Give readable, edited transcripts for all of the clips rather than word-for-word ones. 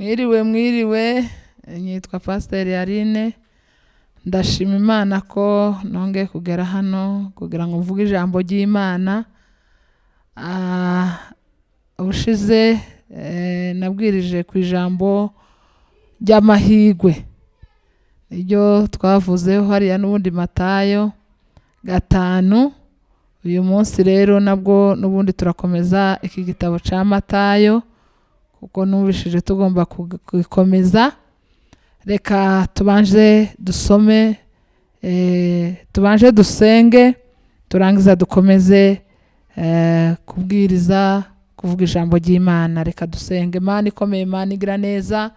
Mwiriwe, mwiriwe. Nitwa Pasiteri Aline. Ndashima Imana ko nongeye kugera hano kugira ngo mvuge ijambo ry'Imana. Ubushize nabwirije ku ijambo ry'amahirwe, niryo twavuzeho hariya n'ubundi Matayo 5. Uyu munsi rero nabwo n'ubundi turakomeza iki gitabo cya Matayo, kuko numvishije tugomba kugikomeza. Reka tubanze dusome, tubanze dusenge, turangiza dukomeze kubwiriza, kuvuga ijambo ry'Imana. Reka dusenge. Mana ikomeye, Mana igira neza,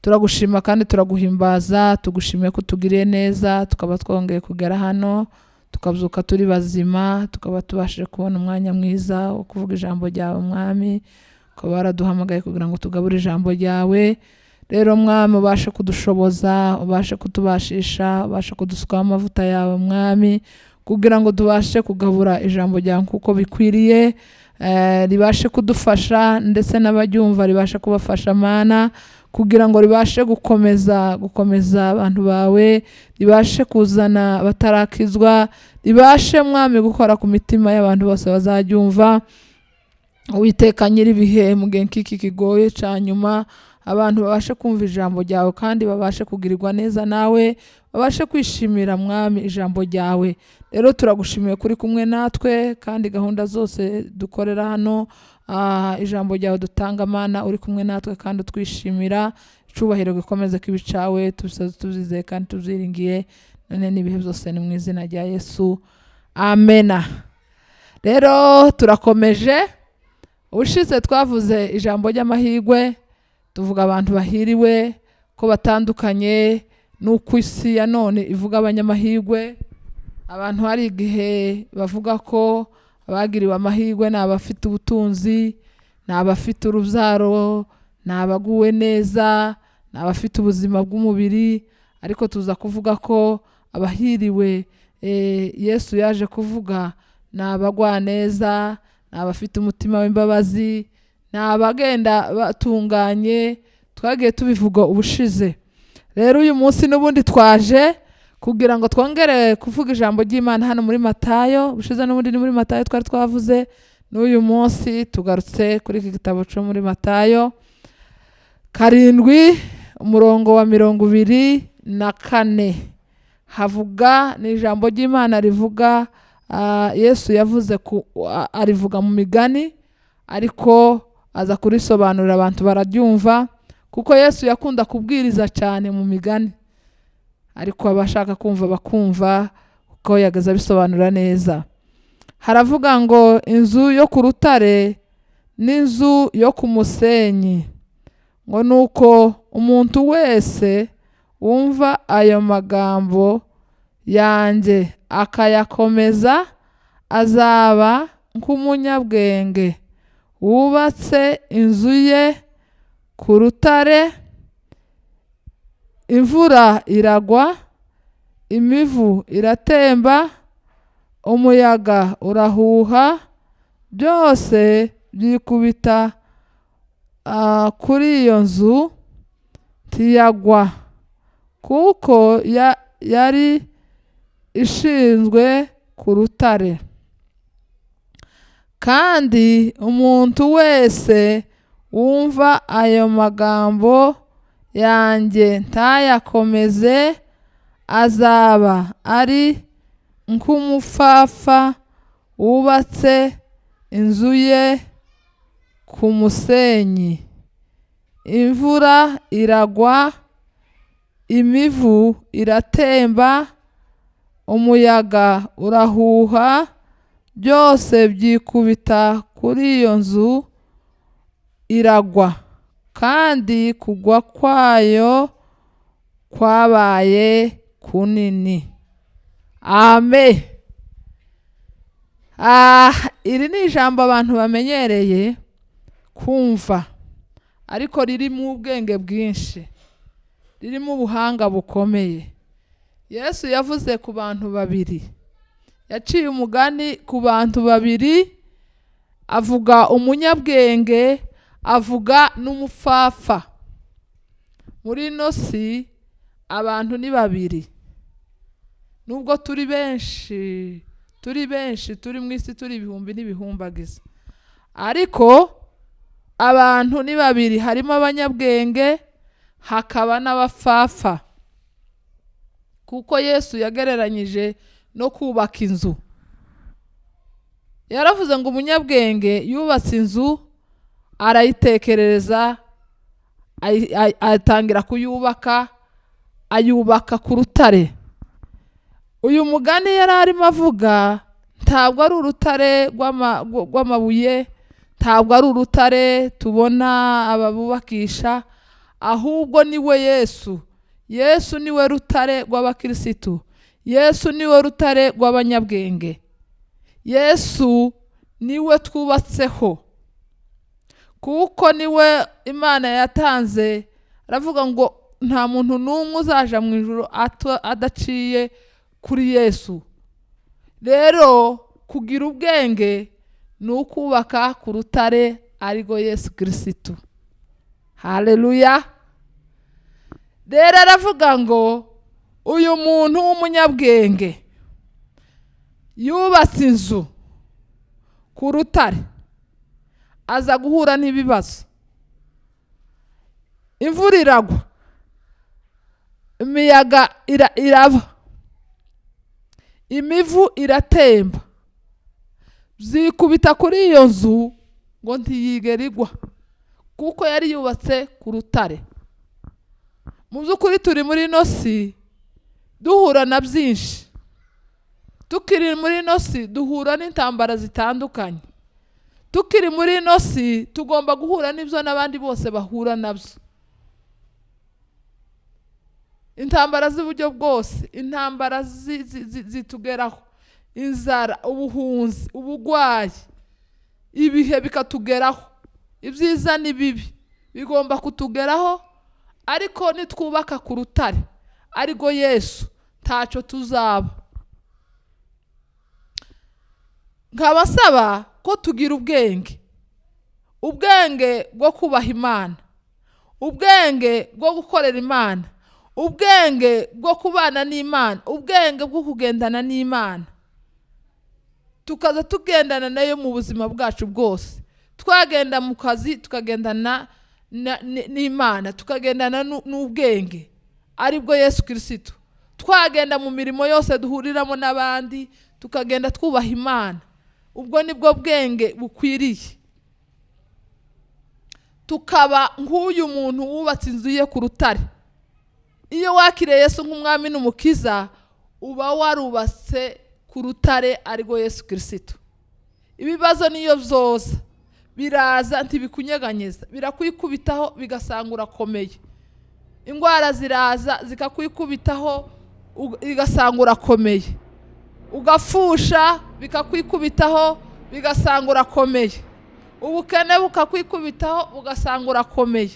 turagushima kandi turaguhimbaza, tugushimiye ko utugiriye neza, tukaba twongeye kugera hano, tukabyuka turi bazima, tukaba tubashije kubona umwanya mwiza wo kuvuga ijambo ryawe Mwami, ukaba waraduhamagaye kugira ngo tugabure ijambo ryawe. Rero Mwami, ubashe kudushoboza, ubashe kutubashisha, ubashe kudusukaho amavuta yawe Mwami, kugira ngo tubashe kugabura ijambo ryawe kuko bikwiriye, ribashe kudufasha ndetse n'abaryumva ribashe kubafasha Mana, kugira ngo ribashe gukomeza abantu bawe, ribashe kuzana abatarakizwa, ribashe Mwami gukora ku mitima y'abantu bose bazaryumva. Uwiteka nyir'ibihe, mu gihe nk'iki kigoye cya nyuma, abantu babashe kumva ijambo ryawe kandi babashe kugirirwa neza nawe, babashe kwishimira Mwami ijambo ryawe. Rero turagushimiye kuri kumwe natwe, kandi gahunda zose dukorera hano, ijambo ryawe dutanga Mana, uri kumwe natwe kandi utwishimira. Icubahiro gikomeze kibe icawe, tubyizeye kandi tubyiringiye none n'ibihe byose, ni mu izina rya Yesu, amena. Rero turakomeje. Ubushize twavuze ijambo ry'amahirwe, tuvuga abantu bahiriwe ko batandukanye n'uko isi ya none ivuga abanyamahirwe. Abantu hari igihe bavuga ko abagiriwe amahirwe ni abafite ubutunzi, ni abafite urubyaro, ni abaguwe neza, ni abafite ubuzima bw'umubiri. Ariko tuza kuvuga ko abahiriwe, Yesu yaje kuvuga ni abagwaneza, ni abafite umutima w'imbabazi, ni abagenda batunganye. Twagiye tubivuga ubushize. Rero uyu munsi n'ubundi twaje kugira ngo twongere kuvuga ijambo ry'Imana hano muri Matayo. Ubushize n'ubundi ni muri Matayo twari twavuze, n'uyu munsi tugarutse kuri iki gitabo cyo muri Matayo 7 umurongo wa 24. Havuga, ni ijambo ry'Imana rivuga, Yesu yavuze arivuga mu migani, ariko aza kurisobanurira abantu bararyumva, kuko Yesu yakunda kubwiriza cyane mu migani, ariko abashaka kumva bakumva kuko yageze abisobanura neza. Haravuga ngo inzu yo ku rutare n'inzu yo ku musenyi, ngo nuko umuntu wese wumva ayo magambo yanjye akayakomeza azaba nk'umunyabwenge wubatse inzu ye ku rutare. Imvura iragwa, imivu iratemba, umuyaga urahuha, byose byikubita kuri iyo nzu ntiyagwa, kuko yari ishinzwe ku rutare. Kandi umuntu wese wumva ayo magambo yanjye ntayakomeze azaba ari nk'umupfapfa wubatse inzu ye ku musenyi. Imvura iragwa, imivu iratemba, umuyaga urahuha, byose byikubita kuri iyo nzu iragwa, kandi kugwa kwayo kwabaye kunini. Amen. Iri ni ijambo abantu bamenyereye kumva, ariko ririmo ubwenge bwinshi, ririmo ubuhanga bukomeye. Yesu yavuze ku bantu babiri, yaciye umugani ku bantu babiri, avuga umunyabwenge, avuga n'umupfapfa. Muri ino si abantu ni babiri, nubwo turi benshi, turi benshi, turi mu isi, turi ibihumbi n'ibihumbagiza, ariko abantu ni babiri, harimo abanyabwenge hakaba n'abapfapfa. Kuko Yesu yagereranyije no kubaka inzu. Yaravuze ngo umunyabwenge yubatse inzu, arayitekerereza, atangira kuyubaka, ayubaka ku rutare. Uyu mugani yari arimo avuga ntabwo ari urutare rw'amabuye, ntabwo ari urutare tubona ababubakisha, ahubwo niwe Yesu. Yesu niwe rutare rw'abakirisitu, Yesu niwe rutare rw'abanyabwenge, Yesu niwe twubatseho, kuko niwe Imana yatanze. Aravuga ngo nta muntu n'umwe uzaja mu ijuru adaciye kuri Yesu. Rero kugira ubwenge ni ukubaka ku rutare, arirwo Yesu Kirisitu. Haleluya. Rero aravuga ngo uyu muntu w'umunyabwenge yubatse inzu ku rutare, aza guhura n'ibibazo, imvura iragwa, imiyaga iraba, imivu iratemba, byikubita kuri iyo nzu ngo ntiyigere igwa, kuko yari yubatse ku rutare. Mu by'ukuri turi muri ino si duhura na byinshi, tukiri muri ino si duhura n'intambara zitandukanye, tukiri muri ino si tugomba guhura n'ibyo n'abandi bose bahura nabyo. Intambara z'uburyo bwose, intambara zitugeraho, inzara, ubuhunzi, ubugwayi, ibihe bikatugeraho, ibyiza n'ibibi bigomba kutugeraho, ariko nitwubaka ku rutare ariko Yesu ntacyo tuzaba. Nkabasaba ko tugira ubwenge, ubwenge bwo kubaha Imana, ubwenge bwo gukorera Imana, ubwenge bwo kubana n'Imana, ubwenge bwo kugendana n'Imana, tukaza tugendana nayo mu buzima bwacu bwose. Twagenda mu kazi tukagendana n'Imana, tukagendana n'ubwenge aribwo Yesu Kirisitu. Twagenda mu mirimo yose duhuriramo n'abandi tukagenda twubaha Imana, ubwo nibwo bwenge bukwiriye. Tukaba nk'uyu muntu wubatse inzu ye ku rutare. Iyo wakiriye Yesu nk'umwami n'umukiza, uba warubatse ku rutare arirwo Yesu Kirisitu. Ibibazo niyo byoza biraza ntibikunyeganyeza, birakwikubitaho bigasanga urakomeye. Indwara ziraza zikakwikubitaho igasanga urakomeye, ugapfusha bikakwikubitaho bigasanga urakomeye, ubukene bukakwikubitaho ugasanga urakomeye,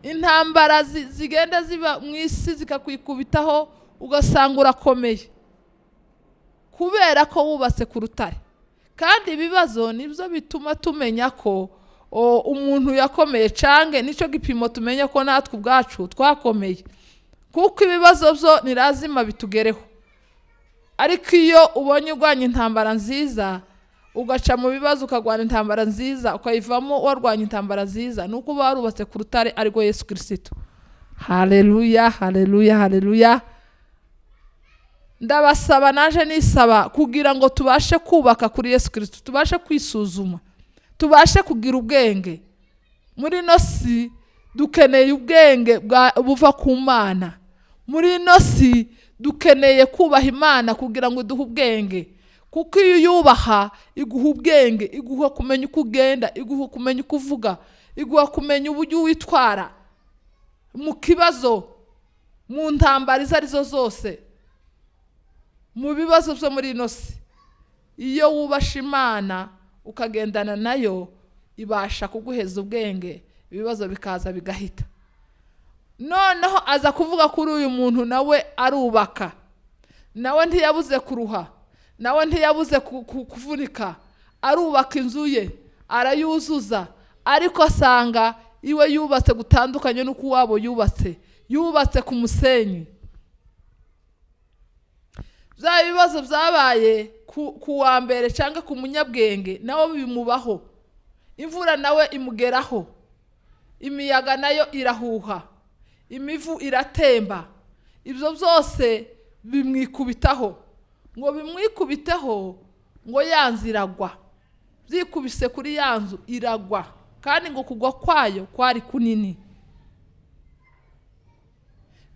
intambara zigenda ziba mu isi zikakwikubitaho ugasanga urakomeye, kubera ko wubatse ku rutare. Kandi ibibazo nibyo bituma tumenya ko umuntu yakomeye, cange nicyo gipimo tumenya ko natwe ubwacu twakomeye, kuko ibibazo byo nirazima bitugereho. Ariko iyo ubonye urwanya intambara nziza, ugaca mu bibazo ukarwana intambara nziza, ukayivamo warwanya intambara nziza, nuko uba warubatse ku rutare arirwo Yesu Kirisitu. Haleluya, haleluya, haleluya. Ndabasaba naje nisaba kugira ngo tubashe kubaka kuri Yesu Kirisitu, tubashe kwisuzuma, tubashe kugira ubwenge. Muri ino si dukeneye ubwenge buva ku Mana. Muri ino si dukeneye kubaha Imana kugira ngo iduhe ubwenge, kuko iyo uyubaha iguha ubwenge, iguha kumenya uko ugenda, iguha kumenya uko uvuga, iguha kumenya uburyo witwara mu kibazo, mu ntambara izo arizo zose, mu bibazo byo muri ino si. Iyo wubasha Imana ukagendana nayo, ibasha kuguheza ubwenge, ibibazo bikaza bigahita. Noneho aza kuvuga kuri uyu muntu, nawe arubaka, nawe ntiyabuze kuruha, nawe ntiyabuze kuvunika, arubaka inzu ye arayuzuza, ariko asanga Iwe yubatse gutandukanye n'uko uwabo yubatse, yubatse ku musenyi. Bya bibazo byabaye ku wa mbere cyangwa ku munyabwenge nawe bimubaho, imvura nawe imugeraho, imiyaga nayo irahuha, imivu iratemba, ibyo byose bimwikubitaho. Ngo bimwikubiteho, ngo ya nzu iragwa, byikubise kuri ya nzu iragwa, kandi ngo kugwa kwayo kwari kunini.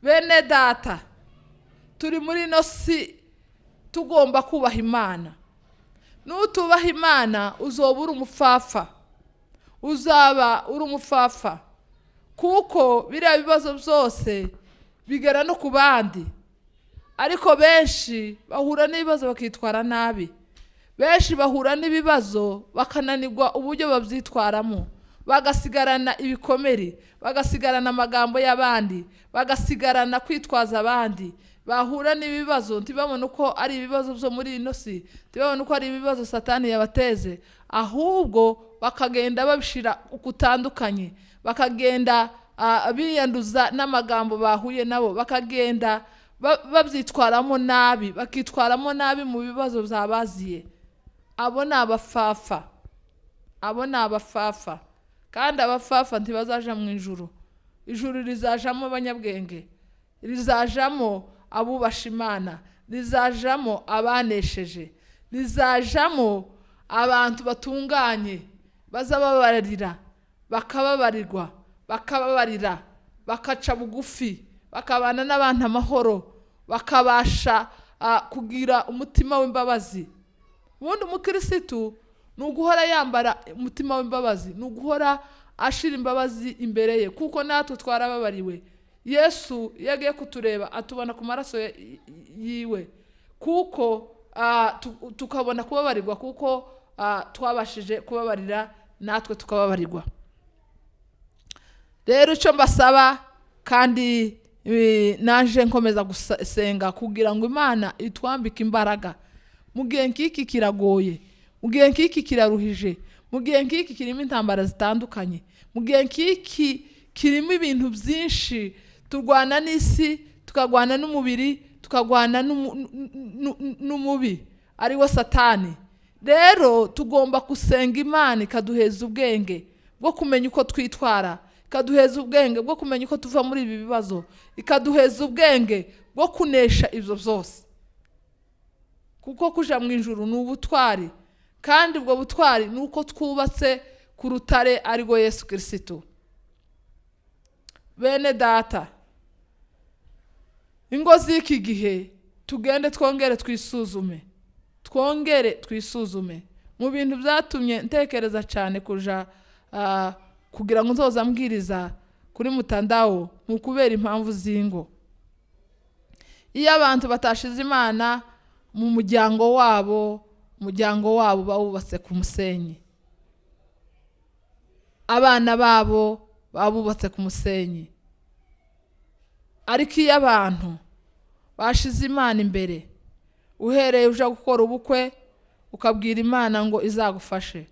Bene data, turi muri ino si tugomba kubaha Imana. Nutubaha Imana uzoba uri umupfapfa, uzaba uri umupfapfa, kuko biriya bibazo byose bigera no ku bandi. Ariko benshi bahura n'ibibazo bakitwara nabi, benshi bahura n'ibibazo bakananirwa uburyo babyitwaramo, bagasigarana ibikomere, bagasigarana amagambo y'abandi, bagasigarana kwitwaza abandi. Bahura n'ibibazo ntibabone uko ari ibibazo byo muri ino si, ntibabone uko ari ibibazo Satani yabateze, ahubwo bakagenda babishira ukutandukanye, bakagenda biyanduza n'amagambo bahuye nabo, bakagenda babyitwaramo nabi, bakitwaramo nabi mu bibazo byabaziye. Abo ni abafafa, abo ni abafafa. Kandi abafafa ntibazaja mu ijuru. Ijuru rizajamo abanyabwenge, rizajamo abubasha Imana, rizajamo abanesheje, rizajamo abantu batunganye, bazababarira, bakababarirwa, bakababarira, bakaca bugufi, bakabana n'abantu amahoro, bakabasha kugira umutima w'imbabazi. Ubundi umukirisitu ni uguhora yambara umutima w'imbabazi, ni uguhora ashira imbabazi imbere ye, kuko natwe twarababariwe. Yesu iyo agiye kutureba atubona ku maraso yiwe, kuko tukabona kubabarirwa, kuko twabashije kubabarira natwe tukababarirwa. Rero icyo mbasaba, kandi naje nkomeza gusenga kugira ngo Imana itwambike imbaraga. Mu gihe nk'iki kiragoye, mu gihe nk'iki kiraruhije, mu gihe nk'iki kirimo intambara zitandukanye, mu gihe nk'iki kirimo ibintu byinshi, turwana n'isi, tukagwana n'umubiri, tukagwana n'umubi ari we Satani. Rero tugomba gusenga Imana ikaduheza ubwenge bwo kumenya uko twitwara, ikaduheza ubwenge bwo kumenya uko tuva muri ibi bibazo, ikaduheza ubwenge bwo kunesha ibyo byose. Kuko kuja mu ijuru ni ubutwari, kandi ubwo butwari ni uko twubatse ku rutare ari rwo Yesu Kristo. Bene data, ingo z'iki gihe tugende twongere twisuzume, twongere twisuzume. Mu bintu byatumye ntekereza cyane kuja kugira ngo nzoza mbwiriza kuri mutandao, ni ukubera impamvu z'ingo. Iyo abantu batashize Imana mu muryango wabo, umuryango wabo bawubatse ku musenyi, abana babo babubatse ku musenyi. Ariko iyo abantu bashize Imana imbere, uhereye uja gukora ubukwe ukabwira Imana ngo izagufashe,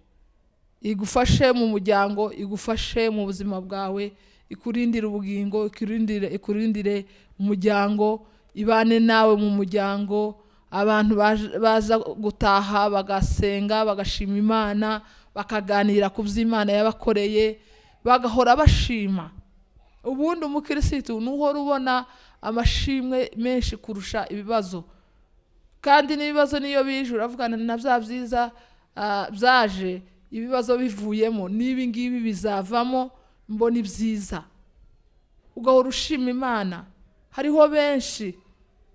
igufashe mu muryango, igufashe mu buzima bwawe, ikurindire ubugingo, ikurindire umuryango, ibane nawe mu muryango. Abantu baza gutaha bagasenga, bagashima Imana, bakaganira ku by'Imana yabakoreye, bagahora bashima. Ubundi umukirisitu nuhora ubona amashimwe menshi kurusha ibibazo. Kandi n'ibibazo niyo bije uravugana na bya byiza byaje, ibibazo bivuyemo n'ibi ngibi bizavamo mbona ibyiza. Ugahora ushima Imana. Hariho benshi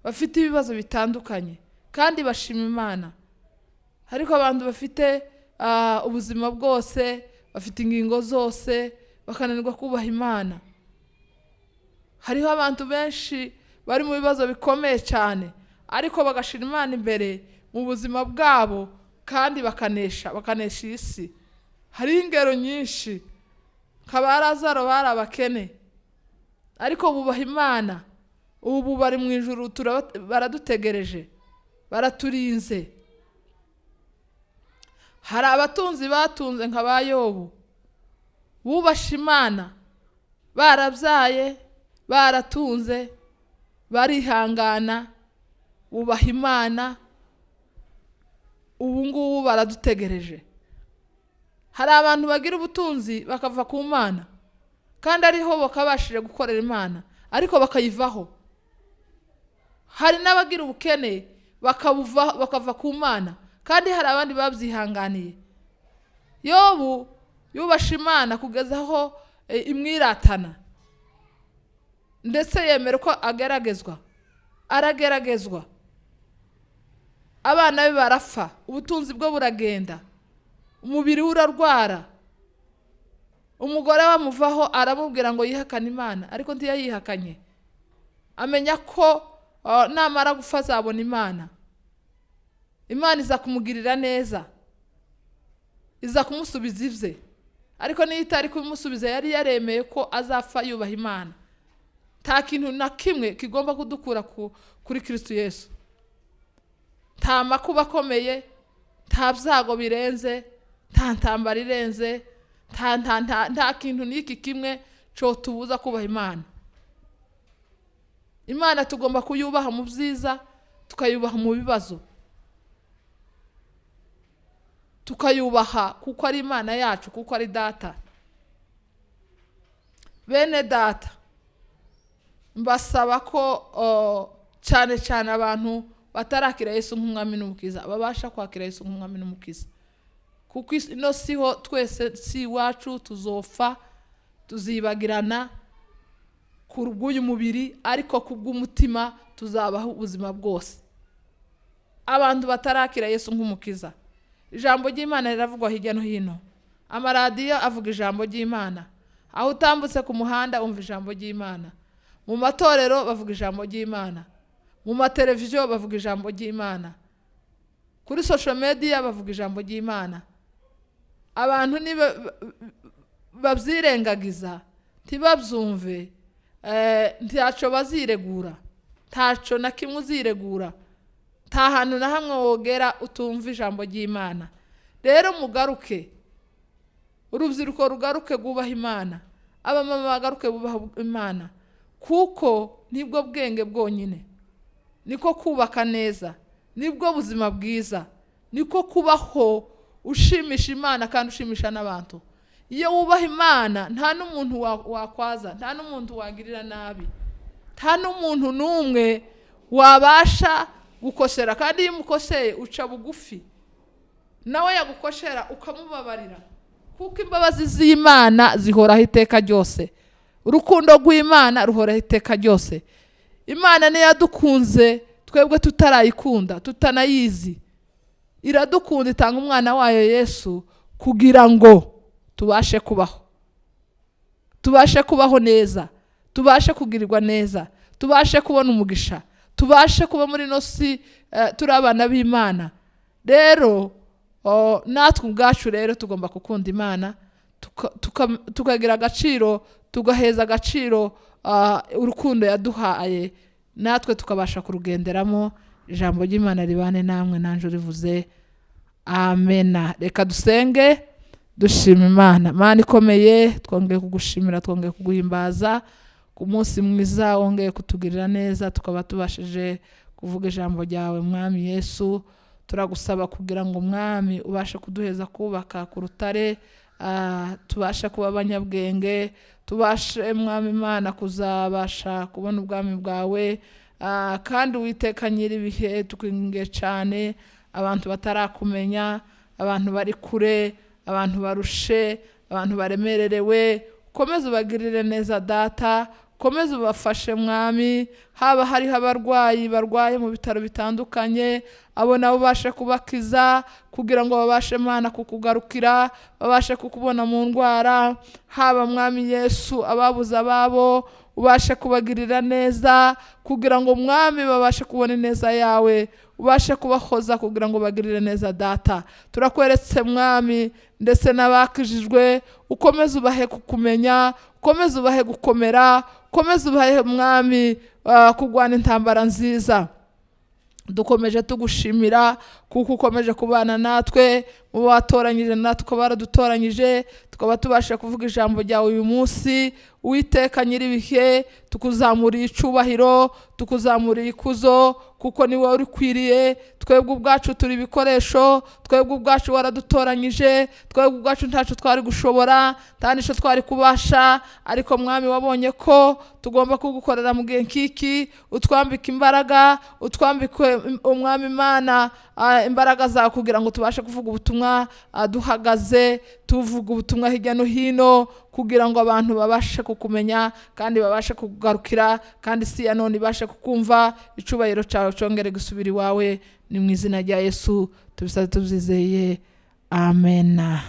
bafite ibibazo bitandukanye kandi bashima Imana. Ariko abantu bafite ubuzima bwose, bafite ingingo zose, bakananirwa kubaha Imana. Hariho abantu benshi bari mu bibazo bikomeye cyane, ariko bagashira Imana imbere mu buzima bwabo, kandi bakanesha isi. Hari ingero nyinshi, nka ba Lazaro bari abakene, ariko bubaha Imana. Ubu bari mu ijuru, baradutegereje, baraturinze. Hari abatunzi batunze nka ba Yobu, Bubasha Imana, barabyaye, baratunze, barihangana, bubaha Imana. Ubu ngubu baradutegereje. Hari abantu bagira ubutunzi bakava ku Mana, kandi ariho bakabashije gukorera Imana, ariko bakayivaho. Hari n'abagira ubukene bakava ku Mana, kandi hari abandi babyihanganiye. Yobu yubasha Imana kugeza aho imwiratana, ndetse yemera ko ageragezwa, arageragezwa, abana be barapfa, ubutunzi bwe buragenda, umubiri we urarwara, umugore we amuvaho aramubwira ngo yihakane Imana, ariko ntiyayihakanye. Amenya ko namara gupfa azabona Imana. Imana iza kumugirira neza, iza kumusubiza ibye, ariko niyo itari kubimusubiza yari yaremeye ko azapfa yubaha Imana. Nta kintu na kimwe kigomba kudukura kuri Kristo Yesu. Nta makuba akomeye, nta byago birenze, nta ntambara irenze, nta kintu n'iki kimwe cyotubuza kubaha Imana. Imana tugomba kuyubaha mu byiza, tukayubaha mu bibazo, tukayubaha kuko ari Imana yacu, kuko ari data. Bene data, mbasaba ko cyane cyane abantu batarakira Yesu nk'umwami n'umukiza babasha kwakira Yesu nk'umwami n'umukiza, kuko ino siho twese, si iwacu, tuzopfa, tuzibagirana ku bw'uyu mubiri, ariko ku bw'umutima tuzabaho ubuzima bwose. Abantu batarakira Yesu nk'umukiza, ijambo ry'Imana riravugwa hirya no hino, amaradiyo avuga ijambo ry'Imana, aho utambutse ku muhanda umva ijambo ry'Imana, mu matorero bavuga ijambo ry'Imana, mu mateleviziyo bavuga ijambo ry'Imana, kuri social media bavuga ijambo ry'Imana. Abantu niba babyirengagiza ntibabyumve, ntacyo baziregura, ntacyo na kimwe uziregura, nta hantu na hamwe wogera utumva ijambo ry'Imana. Rero mugaruke, urubyiruko rugaruke rwubaha Imana, abamama bagaruke bubaha Imana, kuko nibwo bwenge bwonyine, niko kubaka neza, nibwo buzima bwiza, niko kubaho ushimisha Imana kandi ushimisha n'abantu. Iyo wubaha Imana nta n'umuntu wakwaza, nta n'umuntu wagirira nabi, nta n'umuntu n'umwe wabasha gukosera. Kandi iyo umukoseye uca bugufi, nawe yagukoshera ukamubabarira, kuko imbabazi z'Imana zihoraho iteka ryose, urukundo rw'Imana ruhoraho iteka ryose. Imana niyo yadukunze twebwe tutarayikunda, tutanayizi, iradukunda itanga umwana wayo Yesu kugira ngo tubashe kubaho, tubashe kubaho neza, tubashe kugirirwa neza, tubashe kubona umugisha, tubashe kuba muri ino si turi abana b'Imana. Rero natwe ubwacu rero tugomba gukunda Imana, tukagira agaciro, tugaheza agaciro urukundo yaduhaye, natwe tukabasha kurugenderamo. Ijambo ry'Imana ribane namwe, nanje urivuze amena. Reka dusenge dushima Imana. Mana ikomeye, twongeye kugushimira, twongeye kuguhimbaza ku munsi mwiza wongeye kutugirira neza, tukaba tubashije kuvuga ijambo ryawe. Mwami Yesu, turagusaba kugira ngo Mwami ubashe kuduheza kubaka ku rutare, tubashe kuba abanyabwenge, tubashe Mwami Imana kuzabasha kubona ubwami bwawe. Kandi Uwiteka nyir'ibihe, tukwinginge cyane abantu batarakumenya, abantu bari kure, abantu barushe, abantu baremererewe, ukomeze ubagirire neza Data, ukomeze ubafashe Mwami. Haba hariho abarwayi barwaye mu bitaro bitandukanye, abo nabo ubashe kubakiza kugira ngo babashe Mana kukugarukira, babashe kukubona mu ndwara. Haba Mwami Yesu ababuze ababo, ubashe kubagirira neza kugira ngo Mwami babashe kubona ineza yawe, ubashe kubahoza kugira ngo bagirire neza Data. Turakweretse Mwami, ndetse n'abakijijwe ukomeze ubahe kukumenya, ukomeze ubahe gukomera, ukomeze ubahe Mwami kurwana intambara nziza. Dukomeje tugushimira kuko ukomeje kubana natwe Mu batoranyije natwe ukaba waradutoranyije, tukaba tubasha kuvuga ijambo ryawe uyu munsi. Uwiteka nyir'ibihe, tukuzamuriye icubahiro, tukuzamuriye ikuzo, kuko ni wowe urikwiriye. Twebwe ubwacu turi ibikoresho, twebwe ubwacu waradutoranyije, twebwe ubwacu ntaco twari gushobora, nta nico twari kubasha, ariko Mwami wabonye ko tugomba kugukorera mu gihe nk'iki, utwambika imbaraga, utwambike Umwami Imana imbaraga zawe kugira ngo tubashe kuvuga ubutumwa duhagaze, tuvuga ubutumwa hirya no hino, kugira ngo abantu babashe kukumenya kandi babashe kukugarukira, kandi isi ya none ibashe kukumva. Icubahiro cyawe congere gusubira iwawe. Ni mu izina rya Yesu tubisabye tubyizeye, amena.